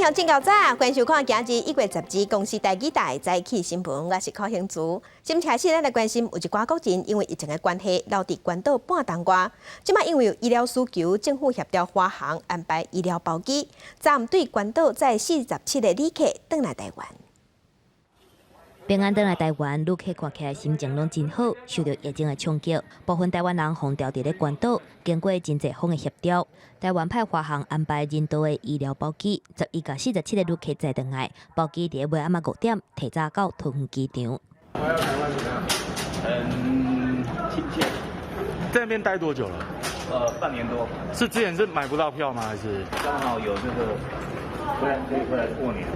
鄉親夠早，歡迎收看今日1月12公視台語台早起新聞，我是柯興竹。新開始，咱來關心有一寡國人因為疫情的關係留佇關島半冬外，這擺因為有醫療需求，政府協調華航安排醫療包機，昨暗對關島載47個旅客轉來台灣。平安轉來台灣，旅客看起來心情攏真好。受著疫情的衝擊，部分台灣人予牢佇咧關島，經過真濟方的協調，台灣派華航安排人道的醫療包機，11共47個旅客載轉來，包機佇咧尾暗5點提早到桃園機場。回到台灣怎麼樣？很親切。在那邊待多久了？半年多。是之前是買不到票嗎？還是？剛好有這個回來可以回來過年。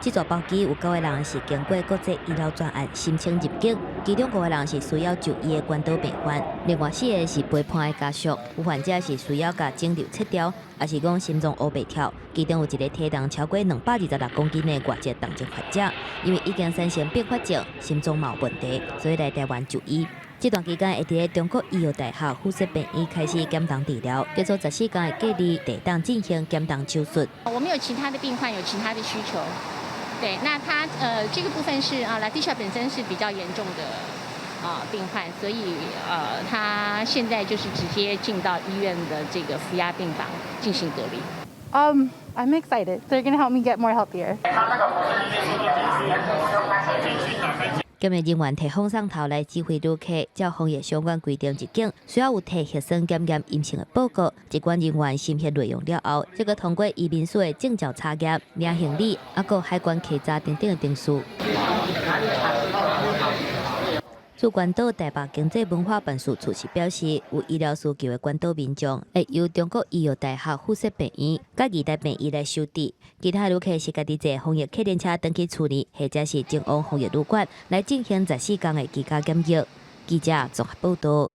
這座包機有九個人是經過國際醫療專案申請入境，其中五個人是需要就醫的關島病患，另外四個是陪伴的家屬。有患者是需要共腫瘤切掉，抑是講心臟烏白跳。其中有一個體重超過226公斤的外籍重症患者，因為已經產生併發症，心臟嘛有問題，所以來台灣就醫。這段期間會佇咧中國醫藥大學附設病院開始減重治療，結束14天的隔離，會當進行減重手術。我們有其他的病患有其他的需求。對，那他這個部分是啊，拉蒂莎本身是比較嚴重的啊病患，所以他現在就是直接進到醫院的這個負壓病房進行隔離。 I'm excited. They're gonna help me get more healthier. 檢疫人員提放送頭來指揮旅客，照防疫相關規定入境，需要有提核酸檢驗陰性的報告。一關人員審核內容了後，則閣通過移民署的證照查驗、領行李，抑閣海關稽查等等的程序。駐關島台北經濟文化辦事處是表示，有醫療需求的關島民眾會由中國醫藥大學附設病院、佮義大病院來收治。其他旅客是家己坐防疫客運車轉去厝裡，或者是前往防疫旅館來進行14天的居家檢疫。記者綜合報道。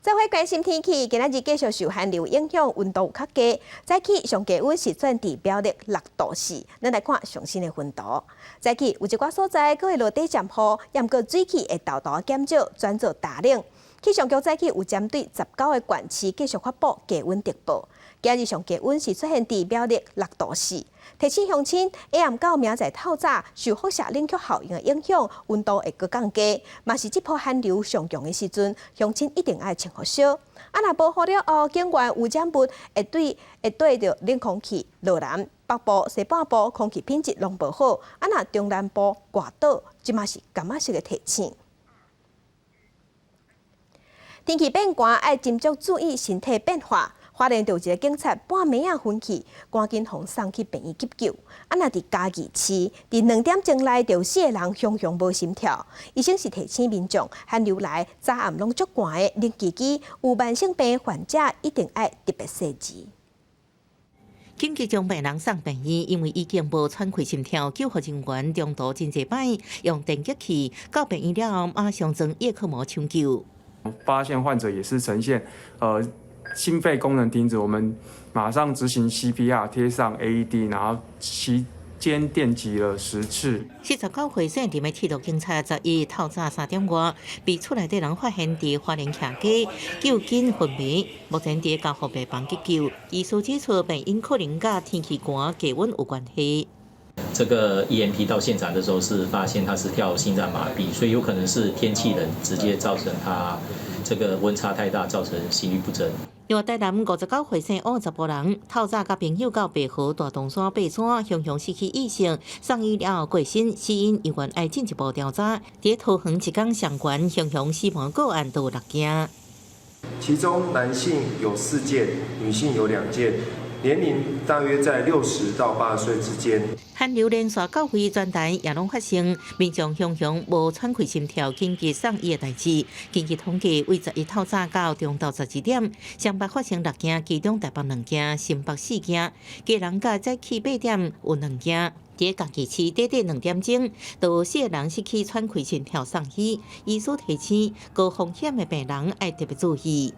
做伙關心天氣，今仔日繼續受寒流影響，溫度有較低。早起上低溫是轉佇表列6度4。咱來看上新的溫度。早起有一寡所在閣會落短暫雨，也毋過水汽會沓沓減少，轉做大冷。氣象局早起有針對19個縣市繼續發布低溫特報。今日上低溫是出現佇表列6度4。提醒鄉親，下暗到明仔透早受輻射冷卻效應的影響，溫度會閣降低，嘛是這波寒流上強的時陣，鄉親一定愛穿予少。啊，若無雨了後，景外污染物會對著冷空氣落南北部、西半部空氣品質攏無好。啊，若中南部外島，這嘛是感覺式的提醒。天氣變寒，愛斟酌注意身體變化。花蓮就有一個警察半暝仔昏去，趕緊予送去病院急救。啊，若佇嘉義市，佇2點鐘內就有四個人雄雄無心跳。醫生是提醒民眾，寒流來早暗攏足寒的，冷吱吱，有慢性病患者一定愛特別細緻。緊急將病人送病院，因為已經無喘氣心跳，救護人員中途真濟擺用電擊器到病院了後，馬上裝葉克膜搶救。發現患者也是呈現心肺功能停止，我們馬上執行 CPR，貼上 AED，然後期間電擊了10次。49歲姓林的鐵路警察11透早3點外，被厝內底人發現佇花蓮徛街救緊昏迷，目前佇加護病房急救。醫師指出，病因可能佮天氣寒、低溫有關係。這個 EMT 到現場的時候是發現他是跳心臟麻痹，所以有可能是天氣冷直接造成他這個溫差太大，造成心律不整。另外，台南59歲姓王查埔人，透早佮朋友到白河大洞山爬山，雄雄失去意識，送醫了後過身，死因猶原愛進一步調查。佇桃園一工相關雄雄死亡個案都有六件，其中男性有四件，女性有兩件。年齡大約在60到80歲之間。寒流連續九月全台也攏發生，民眾雄雄無喘氣心跳，緊急送醫的代誌。根據統計，為11透早到中晝12點，雙北發生六件，其中台北兩件，新北四件，基隆佮早起8點有兩件。佇嘉義市短短2點鐘，就有四個人失去喘氣心跳送醫。醫師提醒，高風險的病人愛特別注意。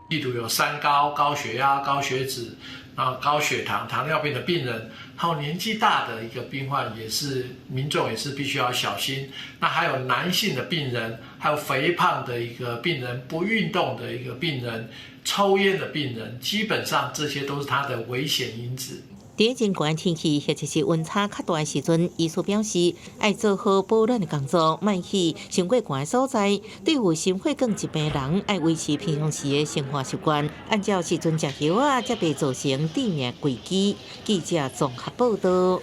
例如有三高、高血壓、高血脂、啊高血糖、糖尿病的病人，還有年紀大的一個病患，也是民眾也是必須要小心。那還有男性的病人，還有肥胖的一個病人、不運動的一個病人、抽菸的病人，基本上這些都是他的危險因子。佇真寒天氣或者是溫差較大的時陣，醫師表示愛做好保暖的工作，莫去傷過寒的所在。對有心血管疾病的人，愛維持平常時的生活習慣，按照時陣食藥仔，才袂造成致命危機。記者綜合報道。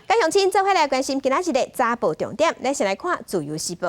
各鄉親做伙來關心今仔日的早報重點，咱先來看《自由時報》。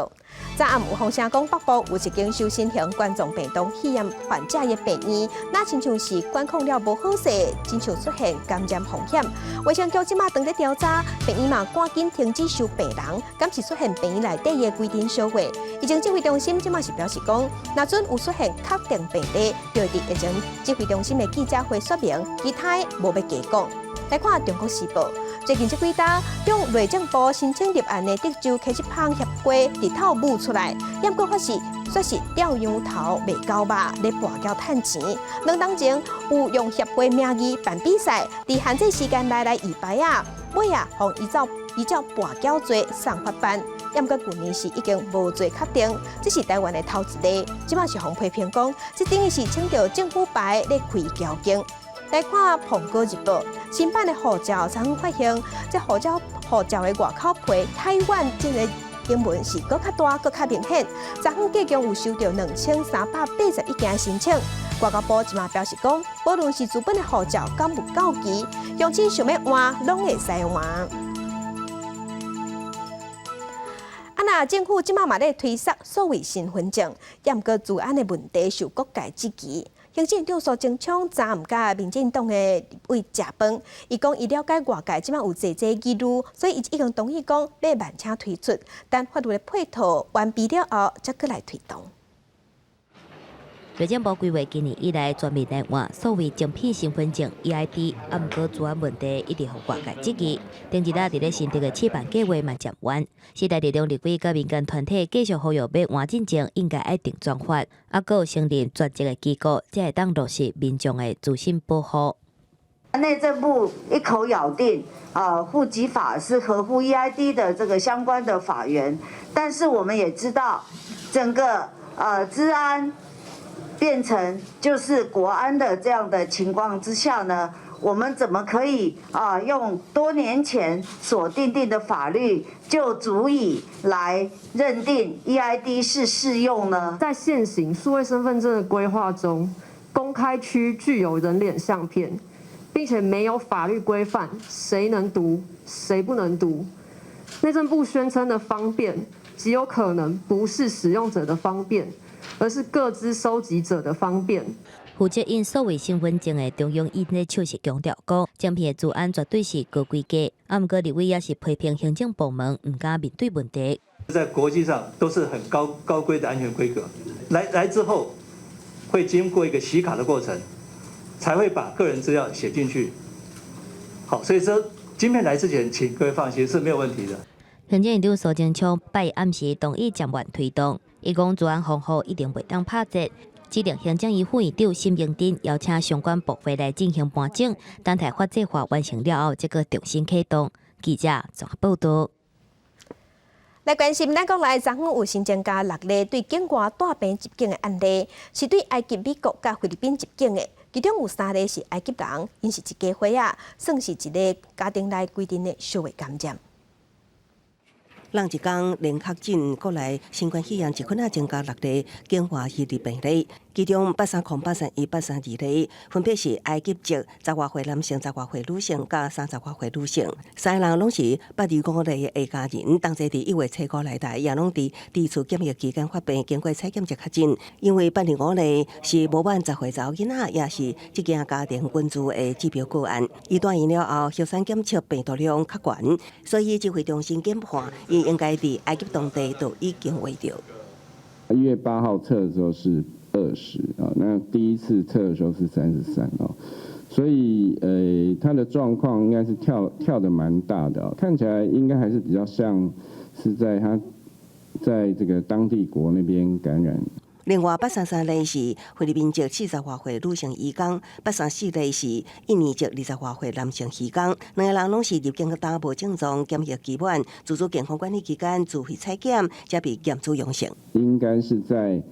昨暗有風聲講北部有一間收新型冠狀病毒肺炎患者的病院，若親像是管控了無好勢，親像出現感染風險。衛生局這馬正佇調查，病院嘛趕緊停止收病人，敢是出現病院內底的規定小會。疫情指揮中心這馬是表示講，若準有出現確定病例，就會佇疫情指揮中心的記者會說明，其他的無欲加講。來看《中國時報》，最近這幾冬，向內政部申請入案的德州茄子芳協會日頭舞出來，毋過發現說是吊羊頭賣狗肉，咧跋筊趁錢。2冬前有用協會名義辦比賽，佇限制時間內來預牌仔，尾仔，予依照跋筊罪送法辦。毋過舊年是已經無罪確定，這是台灣的頭一例。這馬是予批評講，這等於是穿著政府牌咧開轎徑。來看《蘋果日報》新版的護照，昨昏發現，這護照的外口皮台灣這个英文是閣較大、閣較明顯。昨昏計共有收到2381件申請。外交部這馬表示講，無論是紙本的護照，敢有到期，鄉親想欲換，攏會使換。啊，若政府這馬嘛咧推捒數位身份證，毋過資安的問題受各界質疑。行政長蘇貞昌昨暗佮民進黨的立委食飯，伊講伊了解外界這馬有濟濟疑慮，所以伊已經同意講欲慢車推出，等法律的配套完備了後，才閣來推動。內政部規劃今年以來全面來換數位晶片身份證 EID，啊，毋過資安問題一直予外界質疑。頂一日佇咧新竹的試辦計劃嘛暫緩，時代力量立委佮民間團體繼續呼籲欲換進前應該愛定專法，啊，閣有成立專責的機構，才會當落實民眾的資訊保護。內政部一口咬定啊，戶籍法是合乎 EID 的這個相關的法源，但是我們也知道，整個資安變成就是國安的這樣的情況之下呢，我們怎麼可以啊用多年前所訂定的法律就足以來認定 EID 是適用呢？在現行數位身份證的規劃中，公開區具有人臉相片，並且沒有法律規範誰能讀，誰不能讀。內政部宣稱的方便，極有可能不是使用者的方便，而是個資收集者的方便。負責印數位身份證的中央印咧，手是強調講，晶片的資安絕對是高規格。啊，毋過立委也是批評行政部門毋敢面對問題。在國際上都是很高規的安全規格，來之後會經過一個洗卡的過程，才會把個人資料寫進去。好，所以說晶片來之前，請各位放心是沒有問題的。行政院長蘇貞昌拜一暗時同意暫緩推動，伊講資安防護一定袂當拍折。指定行政院副院長沈榮津邀請相關部會來進行盤整，等待法制化完成了後，才閣重新啟動。記者綜合報道。來關心咱國內昨昏有新增加六例對境外帶病入境的案例，是對埃及、美國佮菲律賓入境的，其中有三例是埃及人，𪜶是一家伙仔，算是一个家庭內規陣的相會感染。人一工連確診國內新冠肺炎一份仔增加六例境外移入病例，其中830、831、832例分別是埃及籍十外歲男性、十外歲女性佮30外歲女性，三个人攏是825例的下家人，同齊佇1月初5來台，也攏佇第二次檢疫期間發病，經過採檢才確診。因為825例是無滿十歲查某囡仔，也是這間家庭群聚的指標個案。伊住院了後，核酸檢測病毒量較懸，所以指揮中心研判，伊應該佇埃及當地就已經秽著。 1月8號測的時候是20啊，那第一次測的時候是33哦，所以他的狀況應該是跳得蠻大的，看起來應該還是比較像是在他在這個當地國那邊感染。另外，833例是菲律賓籍40外歲女性移工，834例是印尼籍20外歲男性移工，兩個人攏是入境當無症狀，檢疫期滿，自主健康管理期間自費採檢，才被驗出陽性。應該是在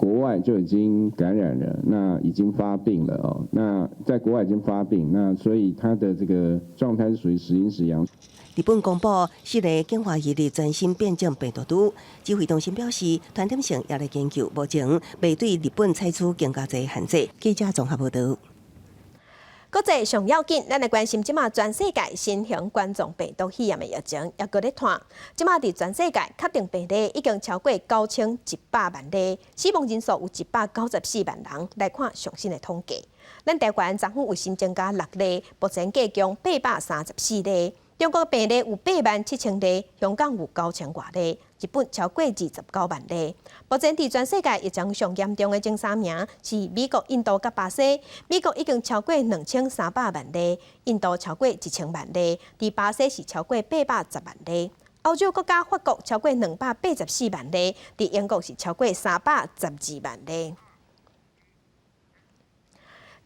國外就已經感染了，那已經發病了哦。那在國外已經發病，那所以他的這個狀態是屬於時陰時陽。日本公布四例境外移入全新變種病毒株，指揮中心表示，傳染性也咧研究，目前未對日本採取更加濟限制。記者綜合報導。國際上要緊，咱來關心這馬全世界新型冠狀病毒肺炎的疫情，猶閣咧湠。這馬佇全世界確定病例已經超過9100萬例，死亡人數有194萬人。來看上新的統計，咱台灣昨昏有新增加六例，目前計共834例。中國病例有8萬7千例，香港有9千外例，日本超過29萬例。目前佇全世界疫情上嚴重的前三名是美國、印度佮巴西。美國已經超過2300萬例，印度超過1000萬例，佇巴西是超過810萬例。歐洲國家法國超過284萬例，佇英國是超過312萬例。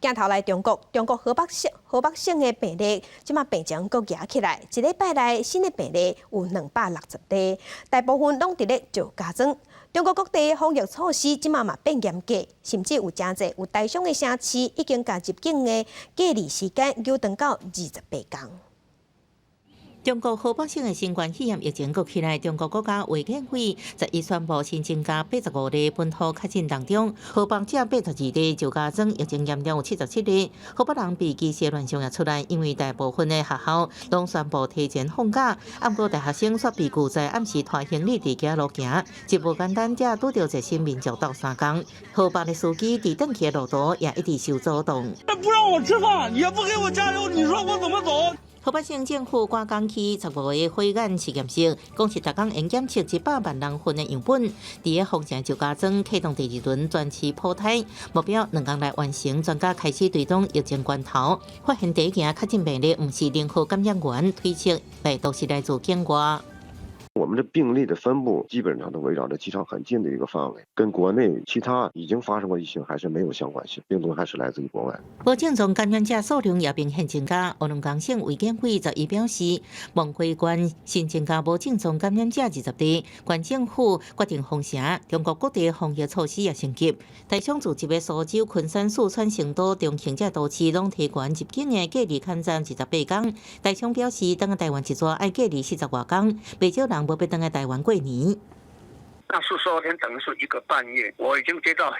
鏡頭來中國，中國河北省河北省的病例，這馬病情閣夯起來，一禮拜內新的病例有260例，大部分攏佇咧石家莊。中國各地防疫措施這馬嘛變嚴格，甚至有誠濟有台商的城市已經共入境的隔離時間延長到28天。中國河北省的新冠肺炎疫情閣起來，中國國家衛健委11宣布新增加85例本土確診當中，河北佔82例，石家莊疫情嚴重有77例。河北人被歧視亂象也出來，因為大部分的學校攏宣布提前放假，毋過大學生卻被拒在暗時拖行李佇街路行，真無簡單，才拄著熱心民眾鬥相共。河北的司機佇轉去的路途也一直受阻擋。不讓我吃飯，也不給我加油，你說我怎麼走？河北省政府趕工去15個火眼實驗室，講是逐工會檢測100萬人份的樣本。佇个封城石家莊啟動第二輪全市普篩，目標2工內完成。專家開始追蹤疫情源頭，發現第一件確診病例毋是任何感染源，推測病毒是來自境外。我們的病例的分布基本上都圍繞着機場很近的一個範圍，跟國內其他已經發生過疫情還是沒有相關性，病毒還是來自於國外。無症狀感染者數量也明顯增加。黑龍江省衛健委11表示，望花縣新增加無症狀感染者20例，縣政府決定封城。中國各地防疫措施也升級，台商聚集的蘇州、昆山、四川成都、重慶這都市攏提懸入境的隔離勘站28天。台商表示，轉來台灣一逝愛隔離40外天，袂少人無欲轉來台灣過年。那42天等於是一個半月，我已經接到很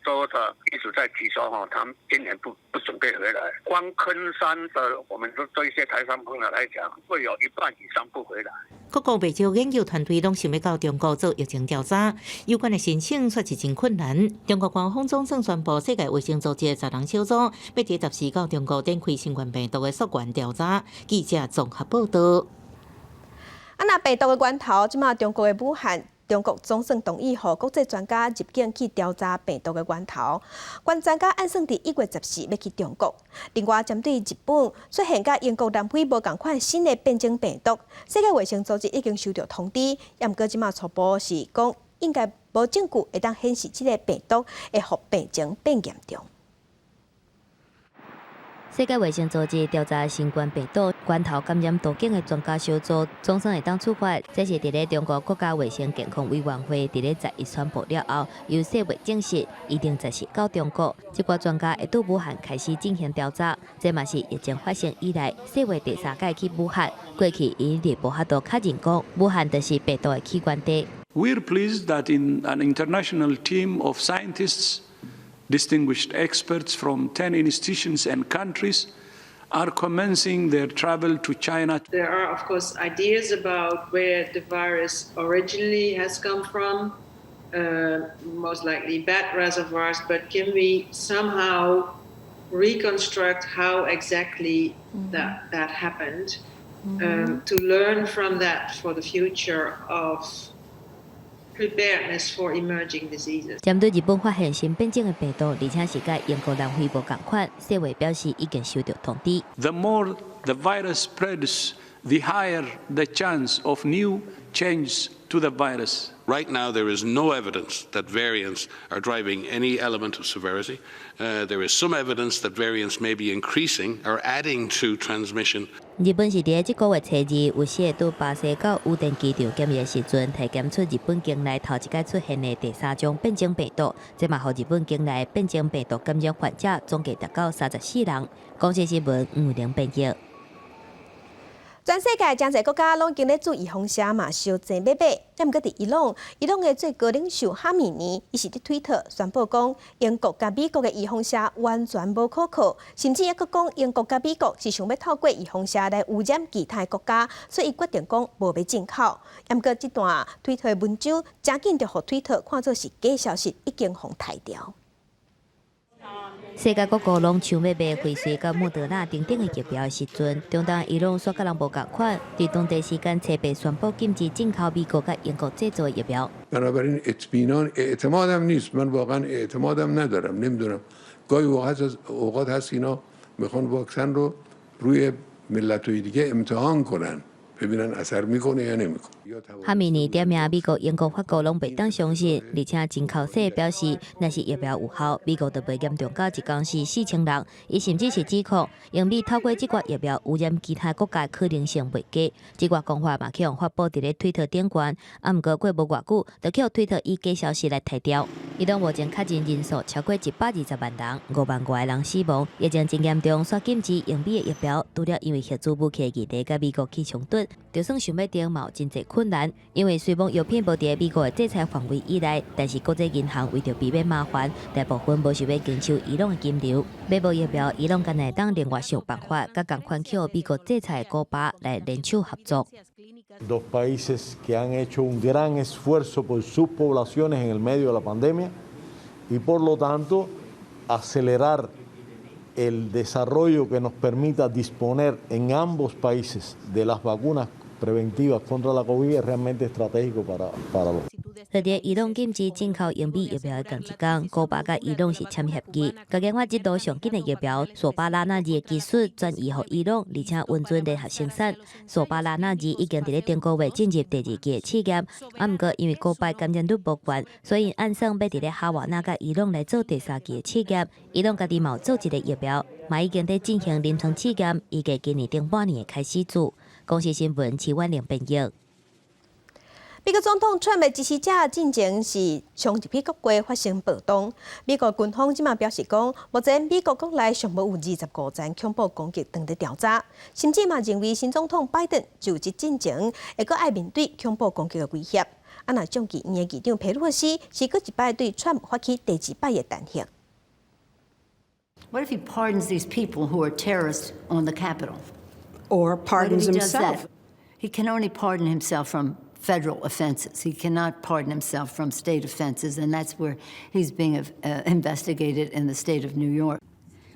多的一直在提說哈，他們今年不準備回來。光昆山的，我們這一些台商朋友來講，會有一半以上不回來。各國袂少研究團隊攏想欲到中國做疫情調查，有關的申請卻是真困難。中國官方總算宣布，世界衛生組織十人小組欲佇14到中國展開新冠病毒的溯源調查。記者綜合報道。啊，若病毒的源頭，這馬中國的武漢，中國總算同意予國際專家入境去調查病毒的源頭。關專家按算佇1月14欲去中國。另外，針對日本出現佮英國南非無仝款新的變種病毒，世界衛生組織已經收到通知，毋過這馬初步是講應該無證據會當顯示這个病毒會予病情變嚴重。世界衛生組織調查新冠病毒源頭感染途徑的專家小組總算會當出發。這是佇咧中國國家衛生健康委員會佇咧十一宣布了後，由世衛證實，一定14到中國。這掛專家會佇武漢開始進行調查。這嘛是疫情發生以來，世衛第三擺去武漢。過去𪜶一直無法度確認講武漢就是病毒的起源地。 We're pleased that in an international team of scientists, distinguished experts from 10 institutions and countries are commencing their travel to China. There are, of course, ideas about where the virus originally has come from, most likely bat reservoirs, but can we somehow reconstruct how exactly that happened to learn from that for the future of preparedness for emerging diseases. 針對日本發現新變種的病毒，而且是佮英國南非無仝款，世衛表示已經收到通知。 The more the virus spreads, the higher the chance of new Changes to the virus. Right now, there is no evidence that variants are driving any element of severity. There is some evidence that variants may be increasing or adding to transmission. 日本是佇這個月初二，有四个佇巴西到羽田機場檢疫時陣，體檢出日本境內頭一擺出現的第三種變種病毒，這嘛予日本境內變種病毒感染患者總計達到34人。公視新聞吳玲編譯。全世界誠濟國家攏經咧注預防射嘛，相爭欲欲。毋過佇伊朗，伊朗的最高領袖哈米尼，伊是佇推特宣布講，英國佮美國的預防射完全無可靠，甚至猶閣講英國佮美國是想欲透過預防射來污染其他國家，所以伊決定講無欲進口。毋過這段推特的文章，誠緊就予推特看做是假消息，已經予刣掉。世界各國攏搶欲買輝瑞佮莫德納等等的疫苗的時陣，中東伊朗煞佮人無仝款，佇當地時間初八宣布禁止進口美國佮英國製造的疫苗。 بنابراین اطمینان اعتمادم نیست، من واقعا اعتمادم ندارم. نمیدونم، گاهی اوقات اوقات هست اینا میخوان واکسن رو روی ملت‌های دیگه امتحان کنن، ببینن اثر میکنه یا نمیکنه. 哈米尼點名美國、英國、法國攏袂當相信，而且真口實表示，若是疫苗有效，美國就袂嚴重到一工死4000人。伊甚至是指控，英美透過這寡疫苗污染其他國家可能性袂低。這寡講話嘛，去予發布佇咧推特頂懸，啊，毋過過無偌久，就去予推特以假消息來刣掉。伊朗目前確診人數超過120萬人，5萬外人死亡，疫情真嚴重，煞禁止英美的疫苗。除了因為核子武器議題佮美國起衝突，就算想欲訂嘛有真濟困難，因為雖罔藥品無佇美國的制裁範圍以內，但是國際銀行為著避免麻煩，大部分無想欲經手伊朗的金流。欲無疫苗，伊朗敢若會當另外想辦法，佮仝款去予美國制裁的古巴來聯手合作。 Dos países que han hecho un gran esfuerzo por sus poblaciones en el medio de la pandemia y, por lo tanto, acelerar el desarrollo que nos permita disponer en ambos países de las vacunas preventivas contra la COVID es realmente estratégico para los. 佇咧伊朗禁止進口英美疫苗的仝一工，古巴佮伊朗是簽協議，共研發這道上緊的疫苗索巴拉那二的技術轉移予伊朗，而且允准聯合生產。索巴拉那二已經佇咧頂個月進入第二期的試驗，啊，毋過因為古巴感染率無懸，所以按算欲佇咧哈瓦那佮伊朗來做第三期的試驗。伊朗家己嘛有做一个疫苗，嘛已經佇進行臨床試驗，預計今年頂半年會開始做。公視新聞齊婉玲編譯。美國總統川普支持者進前是衝入去國會發生暴動。美國軍方這馬表示講，目前美國國內尚無有25層恐怖攻擊正佇調查，甚至嘛認為新總統拜登就職進前會閣愛面對恐怖攻擊的威脅。啊，若眾議院的議長佩洛西是閣一擺對川普發起第二擺的彈劾。 What if he pardons these people who are terrorists on the Capitol? Or pardons What if he does himself? that? He can only pardon himself from federal offenses. He cannot pardon himself from state offenses, and that's where he's being investigated in the state of New York.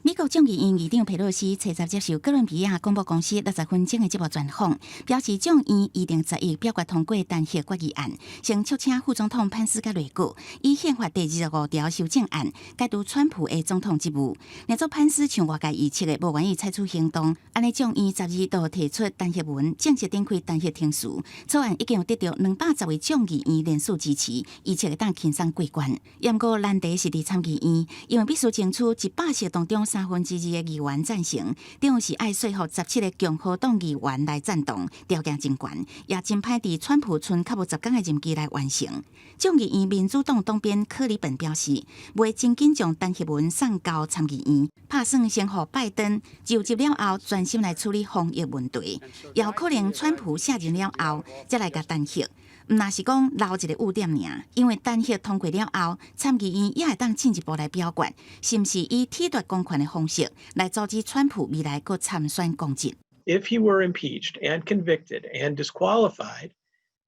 美國眾議院議長佩洛西初十接受哥倫比亞廣播公司60分鐘的節目專訪，表示眾院預定11表決通過彈劾決議案，先促請副總統潘斯佮內閣以憲法第25條修正案解除川普的總統職務。若做潘斯像外界預測的無願意採取行動，按呢眾院12就提出彈劾文，正式展開彈劾程序。草案已經有得著210位眾議員聯署支持，預測會當輕鬆過關。毋過難題是佇參議院，因為必須爭取100席當中2/3的議員贊成，等於是愛說服17個共和黨議員來贊同，條件真懸，也真歹佇川普賰較無10工的任期內完成。眾議院民主黨黨鞭柯里本表示，袂真緊將彈劾文送交參議院，拍算先予拜登就職了後，專心來處理防疫問題，也有可能川普卸任了後，才來共彈劾。毋若是講留一个污點爾，因為彈劾通過了後，參議院也會當進一步來表決，是毋是以褫奪公權的方式來阻止川普未來閣參選公職。 If he were impeached and convicted and disqualified,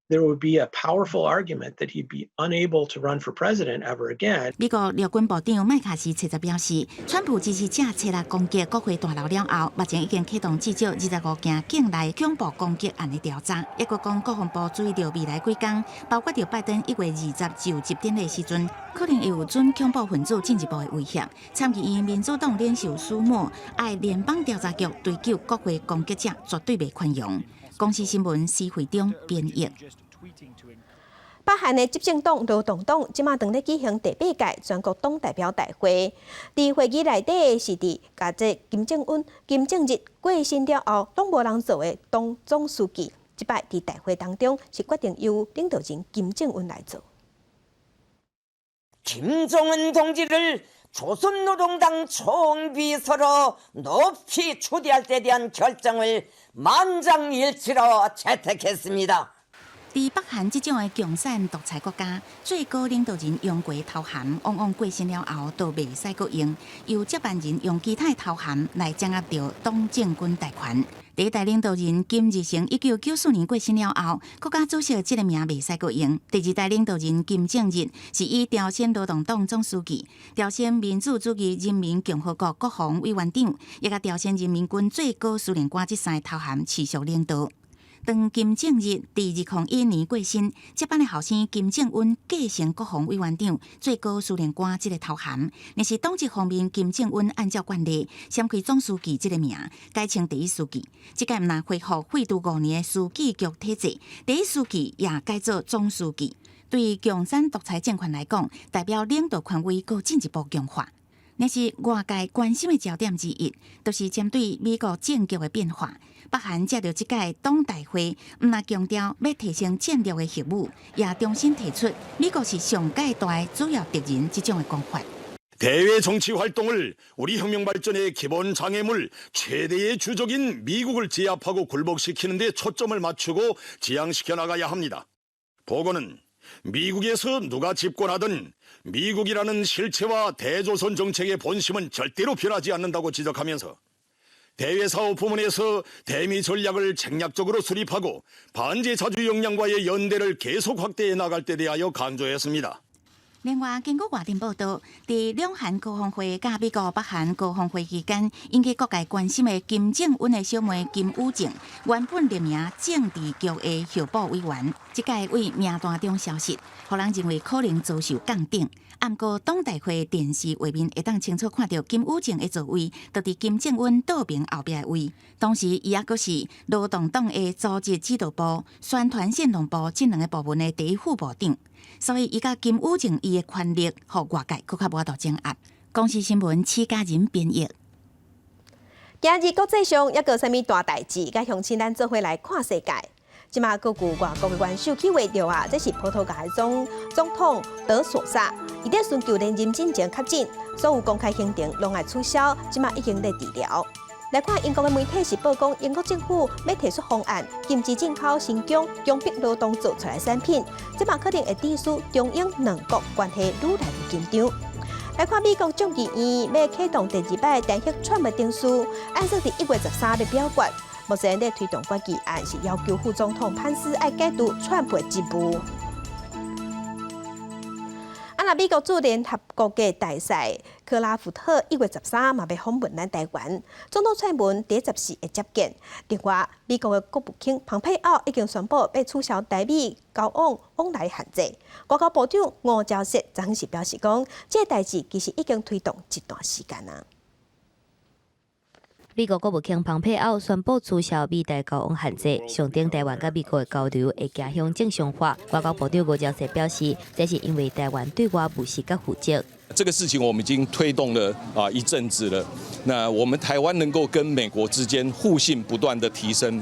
there would be a powerful argument that he'd be unable to run for president ever again. 美國陸軍部長麥卡錫初十表示，川普支持者初六攻擊國會大樓了後，目前已經啟動至少25件境內恐怖攻擊案的調查。抑閣講國防部注意著未來幾工，包括著拜登1月20就職典禮時陣，可能會有準恐怖分子進一步的威脅。參議院民主黨領袖舒默愛聯邦調查局追究國會攻擊者，絕對袂寬容。公視新聞施惠中編譯。北韓的執政黨勞動黨這馬正咧舉行第八屆全國黨代表大會，佇會議內底是佇共這金正恩、金正日過身了後，攏無人做的黨總書記，這擺佇大會當中是決定由領導人金正恩來做。 김정은 동지를 조선노동당 총비서로 높이 추대할 데 대한 결정을 만장일치로 채택했습니다. 佇北韓這種的共產獨裁國家，最高領導人楊國頭銜往往過身了後都袂使閣用，由接班人用其他的頭銜來掌握著黨政軍大權。第一代領導人金日成1994年過身了後，國家主席這个名袂使閣用。第二代領導人金正日是以朝鮮勞動黨總書記、朝鮮民主主義人民共和國國防委員長，以及朝鮮人民軍最高司令官這三个頭銜持續領導。當金正日佇2001年過身，接班的後生金正恩繼承國防委員長、最高司令官這个頭銜。但是黨籍方面，金正恩按照慣例，閃開總書記這个名，改稱第一書記。這屆毋但恢復廢除5年的書記局體制，第一書記也改做總書記。對共產獨裁政權來講，代表領導權威閣進一步強化。若是外界關心的焦點之一，就是針對美國政局的變化。北韓藉著這屆黨大會，毋但強調欲提升戰略的核武，也重新提出美國是上蓋大的主要敵人這種的講法。 대외 정치 활동을 우리 혁명 발전의 기본 장애물 최대의 주적인 미국을 제압하고 굴복시키는 데 초점을 맞추고 지향시켜 나가야 합니다. 보고는 미국에서 누가 집권하든 미국이라는 실체와 대조선 정책의 본심은 절대로 변하지 않는다고 지적하면서 대외사업 부문에서 대미 전략을 책략적으로 수립하고 반제 자주 역량과의 연대를 계속 확대해 나갈 데 대하여 강조했습니다. 另外，根據外電報道，佇兩韓高峰會佮美國北韓高峰會期間，引起各界關心的金正恩的小妹金與正，原本列名政治局的候補委員，這擺對名單中消失，予人認為可能遭受降等。毋過黨大會電視畫面會當清楚看著金與正的座位，就佇金正恩倒爿後壁的位。當時伊猶閣是勞動黨的組織指導部、宣傳煽動部這兩个部門的第一副部長。所以，伊佮金與正伊的權力，予外界閣較無法度掌握。公視新聞戚家仁編譯。今日國際上猶閣有啥物大代誌？佮鄉親咱做伙來看世界。這馬閣有外國的元首去話著啊！這是葡萄牙的總統德索薩，伊咧尋求連任進前確診，所有公開行程攏愛取消，這馬已經咧治療。來看英國的媒體是報講，英國政府欲提出方案，禁止進口新疆強迫勞動做出來產品，這馬可能會致使中英兩國關係愈來愈緊張。來看美國眾議院欲啟動第二擺彈劾川普程序，按算佇1月13日表決。目前咧推動決議案是要求副總統潘斯愛解除川普職務。啊，若美國駐聯合國的大使克拉夫特1月13嘛欲訪問咱台灣，總統蔡英文佇14會接見。另外，美國的國務卿蓬佩奧已經宣布欲取消台美交往往來限制。外交部長吳釗燮昨昏是表示講，這个代誌其實已經推動一段時間啊。美國國務卿蓬佩奧宣布取消美台交往限制，象徵台灣佮美國的交流會走向正常化。外交部長吳釗燮表示，這是因為台灣對外務實佮負責。這個事情我們已經推動了一陣子了。那我們台灣能夠跟美國之間互信不斷的提升，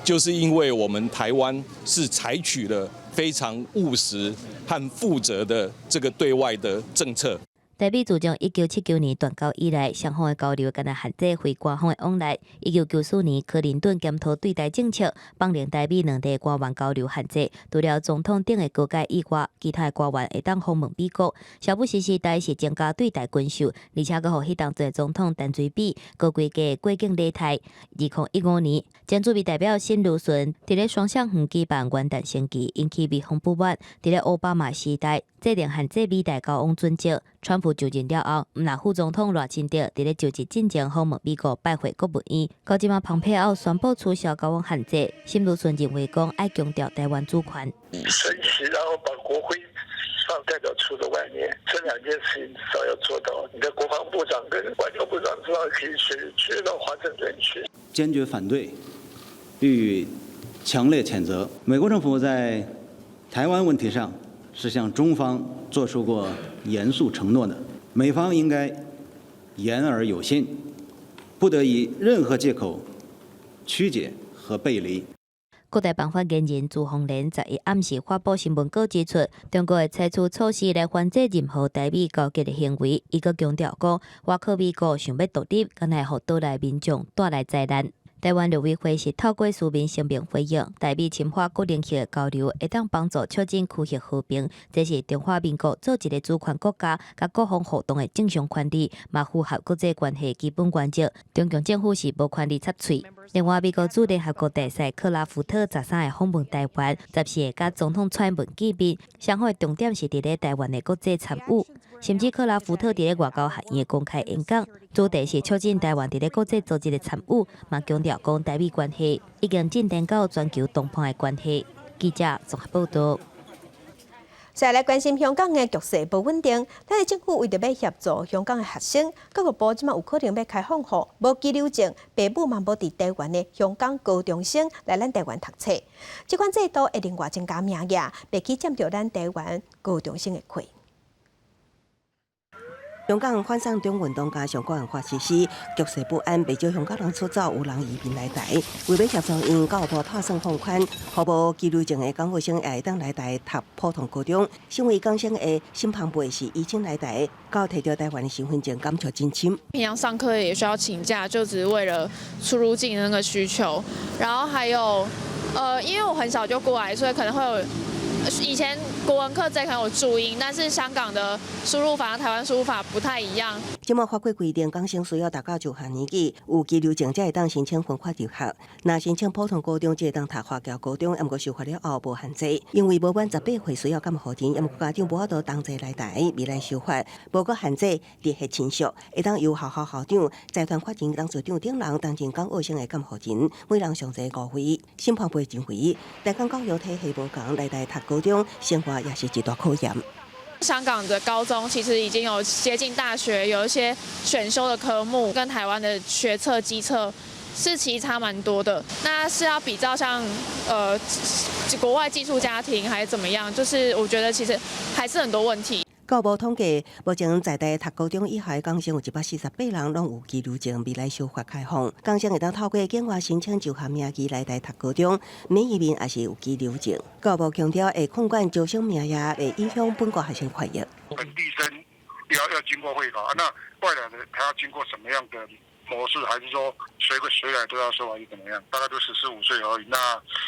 就是因為我們台灣是採取了非常務實和負責的這個對外的政策。台美自從1979年斷交以來，雙方的交流干焦限制非官方的往來。1994年，柯林頓檢討對台政策，放寬台美兩地官員交流限制。除了總統等的高階以外，其他的官員會當訪問美國。小布希時代是增加對台軍售，而且閣予彼當陣總統陳水扁高規格過境禮待。2015年，前駐美代表沈如順佇咧雙橡園舉辦元旦升旗，引起美方不滿。佇咧奧巴馬時代，制定限制美台交往準則。川普就任了後，毋但副總統賴清德佇咧就職進前訪問美國拜會國務院，到這馬蓬佩奧宣布取消交往限制，沈如順認為講愛強調台灣主權。升旗，然後把國徽放代表處的外面，這兩件事情至少要做到。你的國防部長跟外交部長至少可以去到華盛頓去。堅決反對，予以強烈譴責。美國政府在台灣問題上是向中方做出過嚴肅承諾的，美方應該言而有信，不得以任何借口曲解和背離。國台辦發言人朱鳳蓮11暗時發布新聞稿指出，中國會採取措施來反制任何台美勾結的行為。伊閣強調講，倚靠美國想欲獨立，敢若會予島內民眾帶來災難。台灣陸委會是透過書面聲明回應，台美深化各領域的交流，會當幫助促進區域和平，這是中華民國做一个主權國家，佮各方互動的正常權利，嘛符合國際關係基本原則。中共政府是無權利插喙。另外，美國駐聯合國大使克拉夫特13日訪問台灣，14日佮總統蔡英文見面，雙方的重點是佇咧台灣的國際參與。甚至克拉夫特佇咧外交學院的公開演講，主題是促進台灣佇咧國際組織的參與，嘛強調講台美關係已經進展到全球談判的關係。記者綜合報道。再來關心香港的局勢無穩定，咱的政府為著欲協助香港的學生，教育部這馬有可能欲開放予無居留證、爸母嘛無佇台灣的香港高中生來咱台灣讀冊。這款制度會另外增加名額，袂去佔著咱台灣高中生的缺。香港反送中運動加上國安法實施，局勢不安，袂少香港人出走，有人移民來台。為欲協助𪜶，教育部拍算放寬，予無居留證的港學生也會當來台讀普通高中。身為港生的沈龐貝是移情來台，到提著台灣的身份證，感觸真深。平常上課也需要請假，就只是為了出入境那個需求。然後還有，因為我很小就過來，所以可能會有。以前國文課這可能有注音，但是香港的輸入法和台灣輸入法不太一樣。這馬法規規定，港生需要讀到中學年紀，有居留證才會當申請分發入學。若申請普通高中，才會當讀華僑高中，毋過受罰了後無限制。因為無滿18歲需要監護人，毋過家長無法度同齊來台，未來受罰，無閣限制直系親屬，會當由學校校長、財團法人董事長等人擔任港學生的監護人，每人上濟5歲。審判部認為，台港教育體系無仝，來台讀高中生活也是一大考驗。香港的高中其實已經有接近大學，有一些選修的科目，跟台灣的學測、基測是其實差蠻多的。那是要比較像國外寄宿家庭還是怎麼樣？就是我覺得其實還是很多問題。教育部統計，目前在台讀高中以下的港生有148人，攏有居留證，未來受罰開放。港生會當透過境外申請就學名義來台讀高中，免移民抑是有居留證。教育部強調，會控管招生名額，袂影響本國學生權益。本地生要經過會考，那外來的他要經過什麼樣的模式？還是說隨個隨來都要收，還是怎麼樣？大概都14、15歲而已。那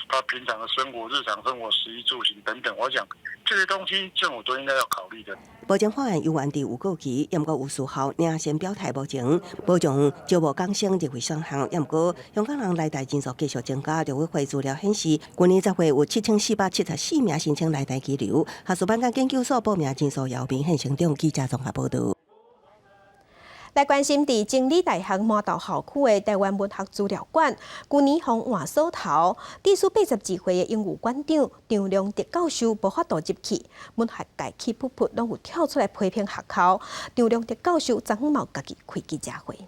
他平常的生活、日常生活、食衣住行等等，我想這些東西政府都應該要考慮的。目前法案猶原佇預告期，毋過有事後領先表態，目前無將招募港生入圍選項。毋過香港人來台人數繼續增加，陸委會資料顯示，去年10月有7474名申請來台居留，學術班佮研究所報名人數也有明顯成長。記者綜合報導。來關心佇真理大學麻豆校區的台灣文學資料館，舊年予換鎖頭，致使82歲的榮譽館長張良德教授無法度入去，文學界氣噗噗攏有跳出來批評學校。張良德教授昨昏嘛有家己開記者會。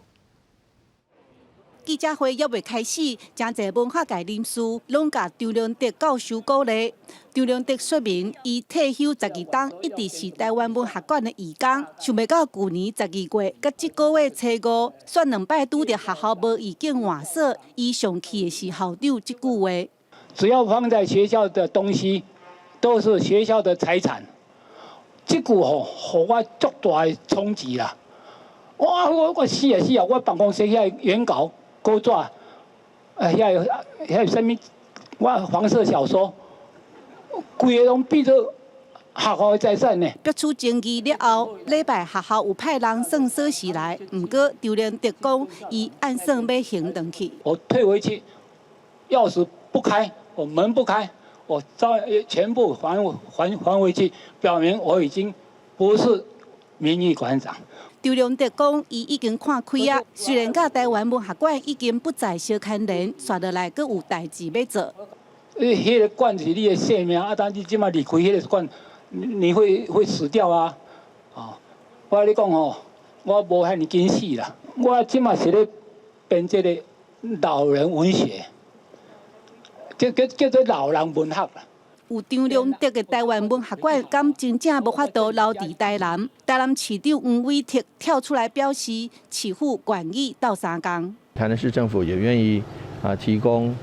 記者會猶未開始，誠濟文學界人士攏共張良德教授鼓勵。張良德說明，伊退休12冬一直是台灣文學館的義工，想袂到舊年12月佮這個月初五，煞兩擺拄著學校無意境換鎖，伊上氣的是校長這句話。只要放在學校的東西，都是學校的財產。這句吼，予我足大的衝擊啦！我死啊死啊！我辦公室遐原稿。稿紙，遐個啥物？我黃色小說，規个攏變做學校的財產呢。爆出爭議了後，禮拜學校有派人送鎖匙來，毋過張良德講，伊按算欲還轉去。我退回去，鑰匙不開，我門不開，我照全部還回去，表明我已經不是名譽館長。張良德講，伊已經看開啊。雖然佮台灣文學館已經不再相牽連，紲落來閣有代誌欲做。彼个館是你的性命啊！但你這馬離開彼个館，你會死掉啊！哦，我共你講吼，我無遐爾緊死啦。我這馬是咧編這个老人文學，叫做老人文學啦。有張良德的臺灣文學館，敢真正無法度留佇臺南？臺南市長黃偉哲跳出來表示，市府願意鬥相共。臺南市政府也願意提供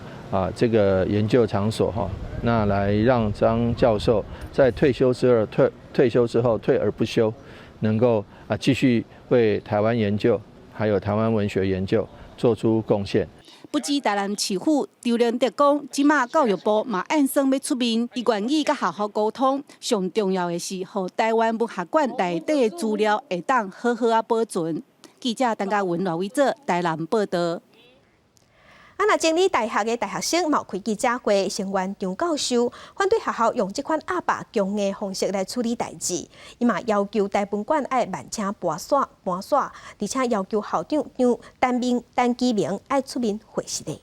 這個研究場所哈，那來讓張教授在退休之後退而不休，能夠繼續為臺灣研究，還有臺灣文學研究做出貢獻。不止臺南市府，張良德講，這馬教育部嘛按算欲出面，伊願意佮學校溝通。上重要的是，予臺灣文學館內底的資料會當好好仔保存。記者陳嘉文、賴偉哲臺南報導。啊，若真理大學的大學生嘛開記者會，聲援張教授，反對學校用這款鴨霸強硬方式來處理代誌。伊嘛要求台文館愛慢請搬煞搬煞，而且要求校長張陳明陳其明愛出面回釋的。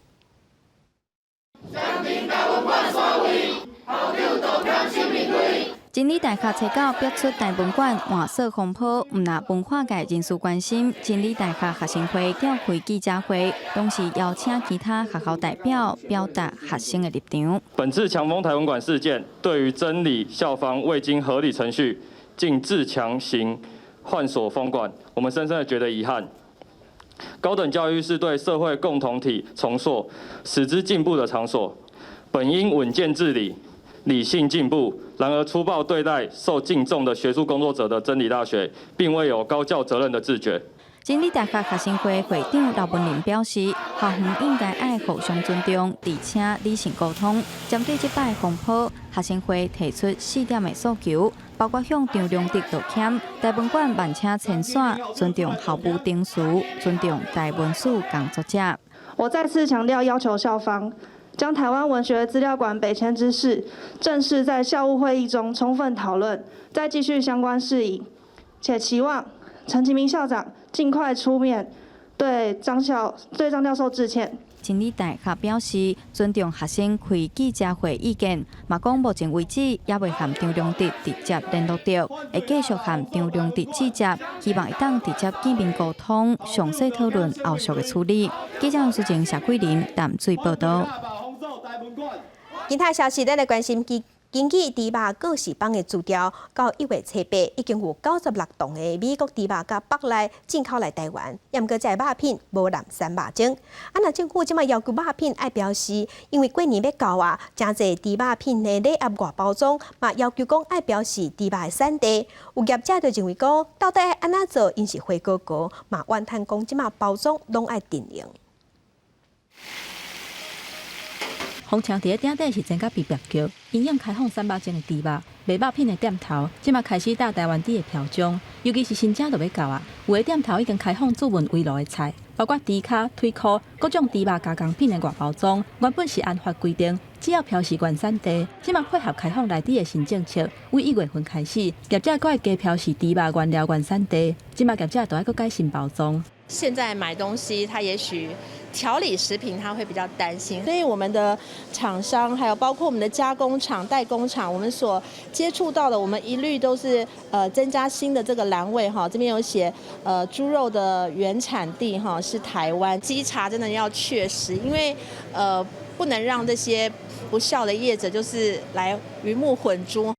台文館煞位，校長道歉請面對。真理大學初九爆出台文館換鎖風波，毋但文化界人士關心，真理大學學生會召開記者會，同時邀請其他學校代表表達學生的立場。本次強封台文館事件，對於真理校方未經合理程序，徑自強行換鎖封館，我們深深的覺得遺憾。高等教育是對社會共同體重塑、使之進步的場所，本應穩健治理、理性進步。然而粗暴對待受敬重的學術工作者的真理大學，並未有高教責任的自覺。真理大學學生會會長劉文林表示，校方應該愛互相尊重，而且理性溝通。針對這擺風波，學生會提出四點的訴求，包括向張良德道歉、台文館慢請遷徙、尊重校務程序、尊重台文史工作者。我再次強調，要求校方將台灣文學資料館北遷之事，正式在校務會議中充分討論，再繼續相關事宜，且期望陳其明校長盡快出面對張教授致歉。真理大學表示尊重學生開記者會意見，嘛講目前為止猶未和張良德直接聯絡著，會繼續和張良德接觸，希望會當直接見面溝通，詳細討論後續的處理。記者楊淑靜、謝桂林淡水報導。其他消息，咱來關心根據豬肉告示板的資料，到1月初8，已經有96噸的美國豬肉佮腹內進口來臺灣，毋過這肉品無藍山肉精。啊，若政府這馬要求肉品愛標示，因為過年欲到啊，誠濟豬肉品的禮盒外包裝嘛要求講愛標示豬肉的產地。有業者就認為講，到底愛按怎做，𪜶是灰糊糊，嘛怨嘆講這馬包裝攏愛定型。風車佇咧鼎底是煎甲覕覕叫，因應開放散肉精的豬肉，賣肉品的店頭，這馬開始打臺灣豬的標章，尤其是新正就欲到啊，有的店頭已經開放注文圍爐的菜，包括豬跤、腿箍，各種豬肉加工品的外包裝，原本是按法規定，只要標示原產地，這馬配合開放來豬的新政策，為1月份開始，業者閣愛加標示豬肉原料原產地，這馬業者都愛閣改新包裝。現在買東西，他也許調理食品，他會比較擔心，所以我們的廠商，還有包括我們的加工廠、代工廠，我們所接觸到的，我們一律都是增加新的這個欄位哈，這邊有寫豬肉的原產地哈是台灣，稽查真的要確實，因為不能讓這些不肖的業者就是來魚目混珠。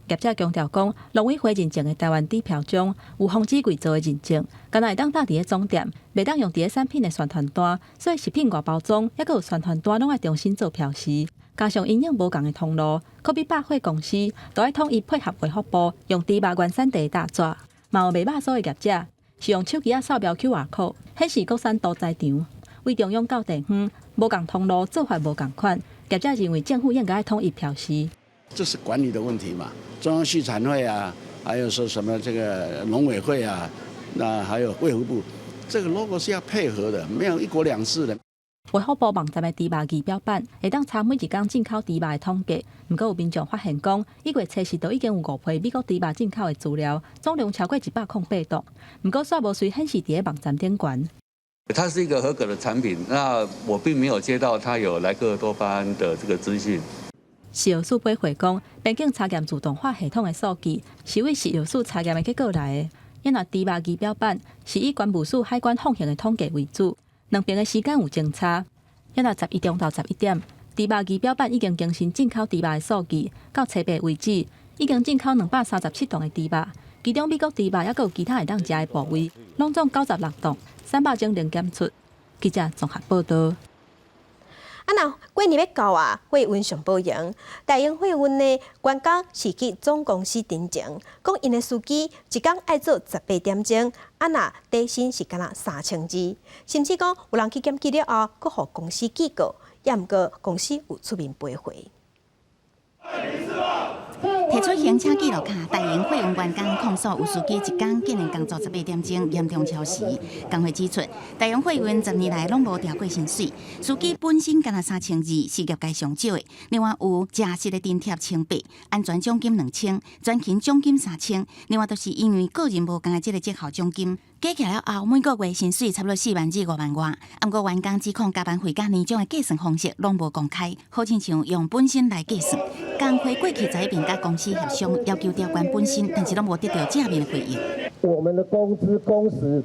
業者強調講，農委會認證的臺灣豬標章有防止偽造的認證，干焦會當貼佇咧總店，袂當用佇咧產品的宣傳單，所以食品外包裝猶閣有宣傳單，攏愛重新做標示。加上營養無仝的通路，可比百貨公司都愛統一配合衛福部，用豬肉原產地的搭紙。嘛有賣肉酥的業者是用手機仔掃描 QR code 顯示國產屠宰場，為中央到地方無仝通路做法無仝款，業者認為政府應該愛統一標示。這是管理的問題嘛？中央畜產會啊，還有說什麼這個農委會啊，那還有衛福部，這個 logo 是要配合的，沒有一國兩制的。衛福部網站的豬肉儀表板會當查每一工進口豬肉的統計，毋過有民眾發現講，1月初時就已經有五批美國豬肉進口的資料，總量超過108棟，毋過煞無隨顯示佇咧網站頂懸。它是一個合格的產品，那我並沒有接到它有萊克多巴胺的這個資訊。食藥署回覆講，邊境查驗自動化系統的數據是為食藥署查驗的結果來的。因為豬肉儀表板是以關務署海關放行的統計為主，兩邊的時間有前差。因為11中晝11點，豬肉儀表板已經更新進口豬肉的數據，到初八為止，已經進口237噸的豬肉，其中美國豬肉抑閣有其他會當食的部位，攏總96噸，300種零檢出。記者綜合報導。啊，若過年欲到啊，貨運上無閒。大榮貨運的員工是去總公司陳情，講𪜶的司機一工愛做18點鐘，啊若底薪是干焦3200，甚至講有人去檢舉了後，閣予公司警告，抑毋過公司有出面賠回。提出行車記錄卡，大榮貨運員工控訴有司機一工竟然工作18點鐘，嚴重超時。工會指出，大榮貨運10年來攏無調過薪水，司機本薪干焦3200，是業界上少的。另外有食食的津貼1800，安全獎金2000，全勤獎金3000。另外就是因為個人無仝的這个績效獎金，加起來了後，每個月薪水差不多4萬至5萬外。毋過員工指控加班費佮年終的計算方式攏無公開，好親像用本薪來計算。工會過去十一遍佮公司協商，要求調懸本薪，但是攏無得到正面的回應。我們的工資工時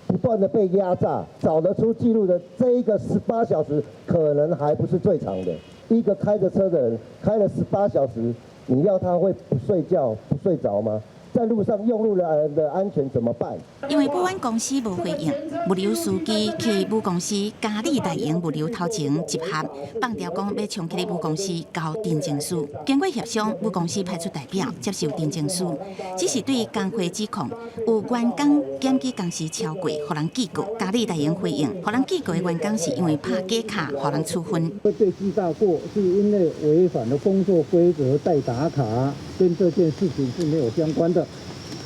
不斷的被壓榨，找得出記錄的這一個18小時，可能還不是最長的。一個開着車的人開了十八小時，你要他會不睡覺、不睡着嗎？在路上用路人的安全怎麼辦？因為保安公司無回應，物流司機去母公司嘉里大榮物流頭前集合，放調講欲衝去母公司交陳情書。經過協商，母公司派出代表接受陳情書，只是對工會指控有員工檢舉工時超過，予人警告。嘉里大榮回應，予人警告的員工是因為拍假卡，予人處分。會被記大過，是因為違反了工作規則代打卡，跟這件事情是沒有相關的。